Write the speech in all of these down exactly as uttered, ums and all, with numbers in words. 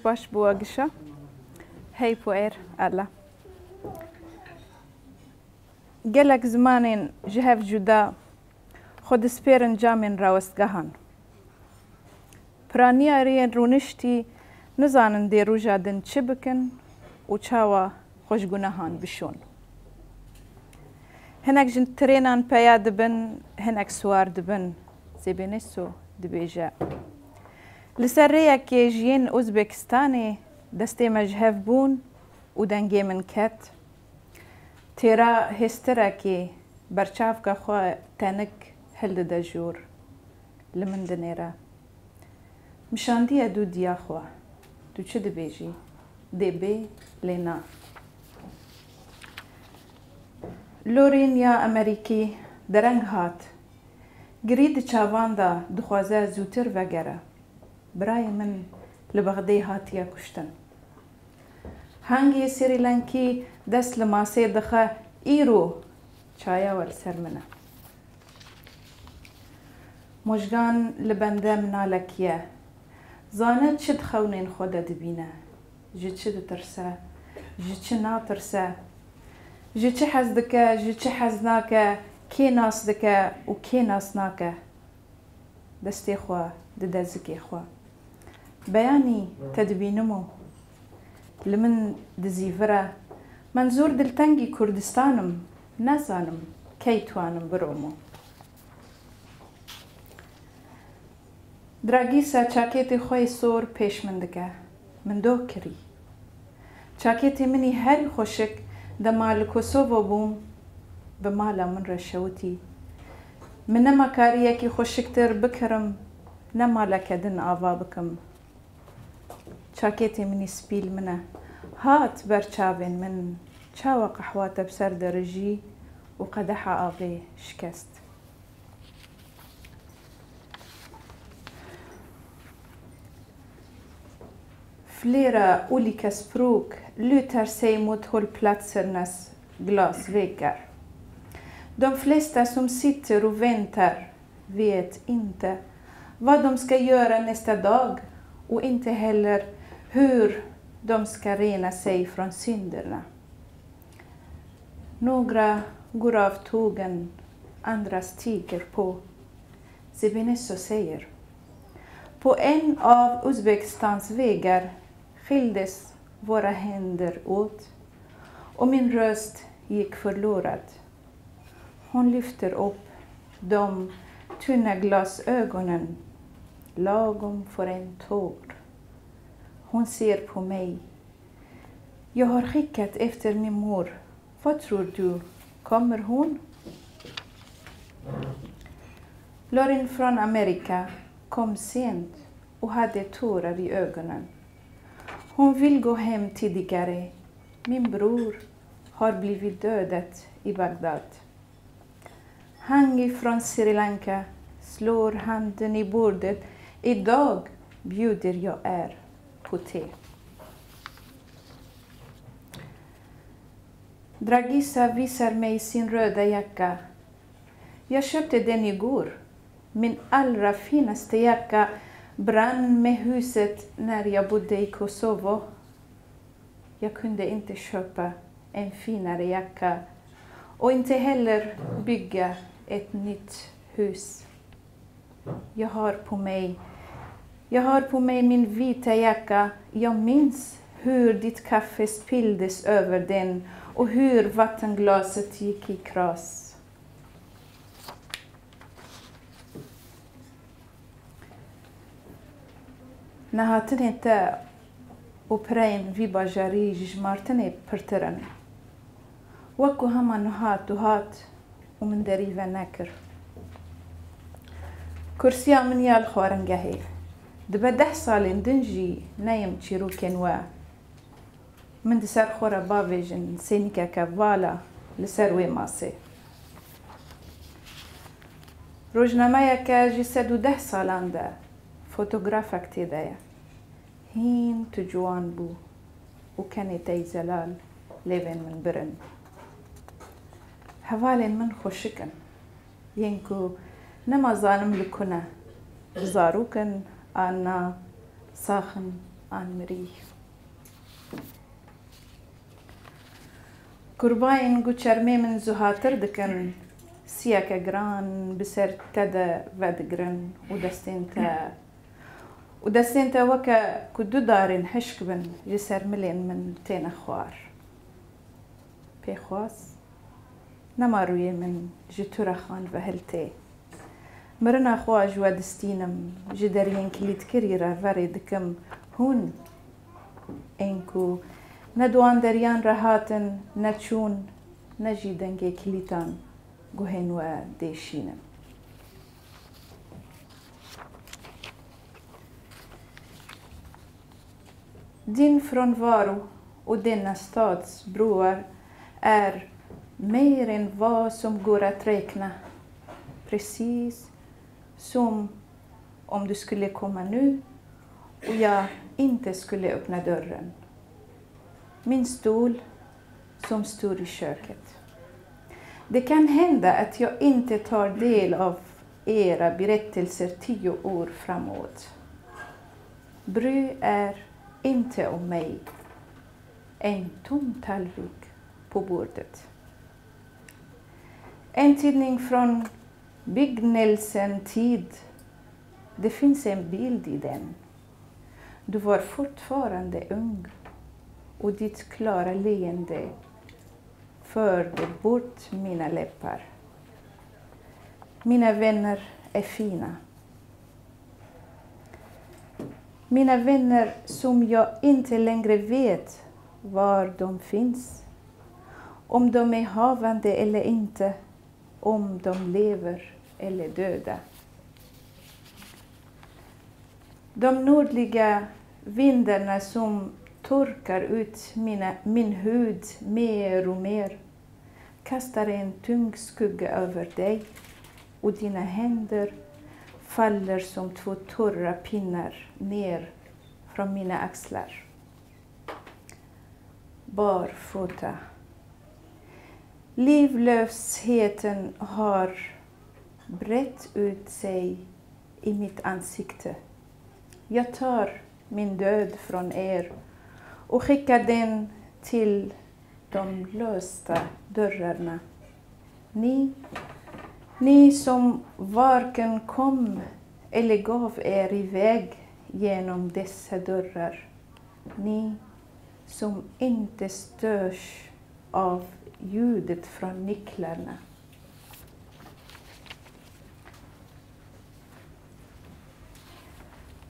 Baş bû we gişa. Hey puer, Ella. Gelek zimanên ji hev cuda xwe dispêrin camên rawestgehan. Piraniyariyên rûniştî nizanin dê roja din çi bikin û çawa xwe ji gunehan bişon. Hinek ji trênan peya dibin, hinek siwar dibin, Zêbêneso dibêje. Li ser rêyekê ji yên Uzbekistanê destê me ji hev bûn û dengê min ket. Têra hêstirekê berçavka xwe tenik hildide jor, li min dinêre. Min şandiye dû diya xwe. Tu çi dibêjî? Dê bê, lê na. Lorîn ya Amerîkî dereng hat. Girî di çavan de, dixwaze zûtir vegere. Birayê min li Bexdê hatiye kuştin. Hangî Srî Lenkî dest li masê dixe, îro çaya we li ser min e. Mojgan li bende minalekî ye. Zane çi di xewnên xwe de dibîne, ji çi ditirse, ji çi natirse, ji çi hez dike, ji çi hez nake, kê nas dike û kê nas nake. Destê xwe dide zikê xwe. Beyanî, te dibînim û li min dizîvire. Menzûr diltengî Kurdistan im, nezanim key twanim biromo. Dragîsa çakêtê xwe yê sor pêş min dike. Min doh kirî. Çakêtê min î herî xweşik dema li Kosovo bûm, bi mala min re şewitî. Min nema karî yekî xweşiktir bikirim, ne maleke din ava bikim. Çakêtê min î spî li min e. Hat ber çavên min, çawa qehwa te bi ser dirijî û qedeha avê şikest. Flera Ulrike Spruk, Luther Seymut Holplatzernes Glasweger. De flesta som sitter och väntar vet inte vad de ska göra nästa dag och inte heller hur de ska rena sig från synderna. Några går av tågen, andra stiger på. Zebinetso säger: På en av Uzbekistans vägar skildes våra händer åt och min röst gick förlorad. Hon lyfter upp de tunna glasögonen lagom för en tår. Hon ser på mig. Jag har skickat efter min mor. Vad tror du? Kommer hon? Lorin från Amerika kom sent och hade tårar i ögonen. Hon vill gå hem tidigare. Min bror har blivit dödad i Bagdad. Hangi från Sri Lanka slår handen i bordet. Idag bjuder jag er på te. Dragisa visar mig sin röda jacka. Jag köpte den igår. Min allra finaste jacka brann med huset när jag bodde i Kosovo. Jag kunde inte köpa en finare jacka och inte heller bygga ett nytt hus. Jag har på mig, jag har på mig min vita jacka. Jag minns hur ditt kaffe spilldes över den och hur vattenglaset gick i kras. Nehatinê te û pireyên vî bajarî ji jimartinê pirtir in. Wek ku hema niha tu hat û min derî venekir. Kursiya min ya li xwaringehê. Dibe deh salên din jî neyim çîrokên we. Min di ser xwe re bavêjin sênîkeke vala li ser wê masê. Rojnameyeke ji sed û deh salan de fotografek tê de ye. Hîn tu ciwan bû û kenê te yî zelal lêvên min birin. Hevalên min xweşik in. Yên ku nema zanim li ku ne, bi zarok in an na, sax in an mirî. Kurbayên ku çermê min zuhatir dikin, siyeke giran bi ser te de vedigirin û destên te û destên te weke ku du darên hişk bin ji ser milên min têne xwar. Pêxwas, nema rûyê min ji tu re xan ve hiltê. Mirina xwe ji we distînim, ji deriyên kilîtkirî re verê dikim hûn. Ên ku ne di wan deriyan re hatin, ne çûn, ne jî dengê kilîtan guhên we dêşînin. Din Fronvaro û Denna Stadsbruer är mer än vad som går att räkna, precis som om du skulle komma nu och jag inte skulle öppna dörren. Min stol som står i köket. Det kan hända att jag inte tar del av era berättelser tio år framåt. Bry er inte om mig. En tom tallrik på bordet. En tidning från begynnelsen tid. Det finns en bild i den. Du var fortfarande ung och ditt klara leende förde bort mina läppar. Mina vänner är fina. Mina vänner som jag inte längre vet var de finns. Om de är havande eller inte. Om de lever eller döda. De nordliga vindarna som torkar ut mina, min hud mer och mer kastar en tung skugga över dig och dina händer faller som två torra pinnar ner från mina axlar. Barfota. Livlösheten har brett ut sig i mitt ansikte. Jag tar min död från er och skickar den till de låsta dörrarna. Ni, ni som varken kom eller gav er iväg genom dessa dörrar. Ni som inte störs av ljudet från nycklarna.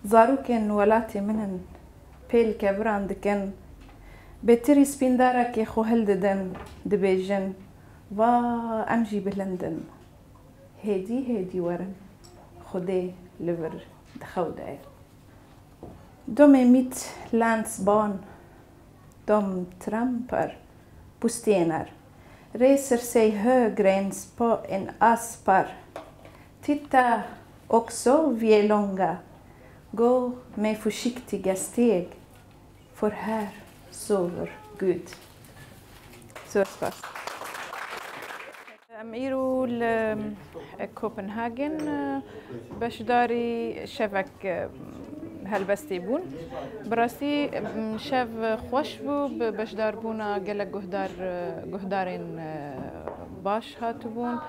Zarokên welatê min in, pêl keviran dikin, bêtirî spîndarekê xwe hildidin, dibêjin, va em jî bilind in. Hêdî hêdî werin, Xwedê li vir di xew de ye. De är mitt landsbarn, de trampar på stenar, reser sig högre än på en aspar. Titta också, vi är långa, gå med försiktiga steg, för här sover Gud. Zor spas. Em îro li Kopenhagen, e, beşdarî şevek, e, helbestê bûn. Bi rastî, e, şev xweş bû, bi beşdarbûna gelek guhdar, e, guhdarên, e, baş hatibûn.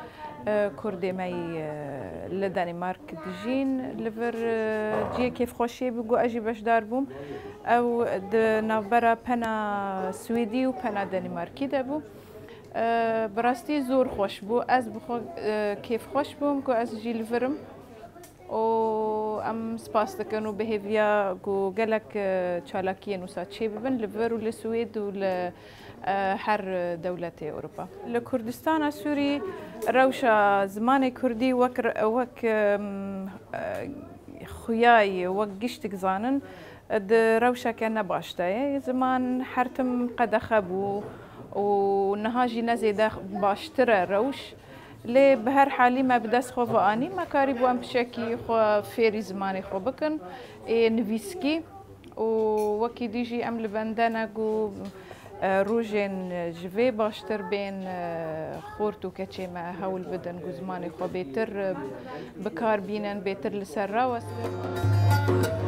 E, Kurdê me yî, e, li Danîmark dijîn. Li vir, e, cihê kêfxweşiyê bû ku ez jî beşdar bûm. Ew di navbera pena Swêdî û pena Danîmarkî de bû. E, bi rastî zor xweş bû. Ez bi xwe, e, kêfxweş bûm ku ez jî li vir im. Û em spas dikin û bi hêviya ku gelek, e, çalakiyên wisa çêbibin li vir û li Swêd û li, e, her dewletê Ewropa. Li Kurdistana Sûrî rewşa zimanê Kurdî wek re-, wek, em, e, xuyayê, wek giştik zanin, di rewşeke ne baş de ye. Ziman her tim qedexe bû û niha jî ne zêde baştir e rewş. Lê bi her halî me bi dest xwe ve anî, me karîbû em piçekî xwe fêrî zimanê xwe bikin, ê nivîskî. Û wekî dî jî em li bende ne ku, e, rojên ji vê baştir bên, e, xort û keçê me hewl bidin ku zimanê xwe bêtir, e, bi kar bînin, bêtir li ser rawestin.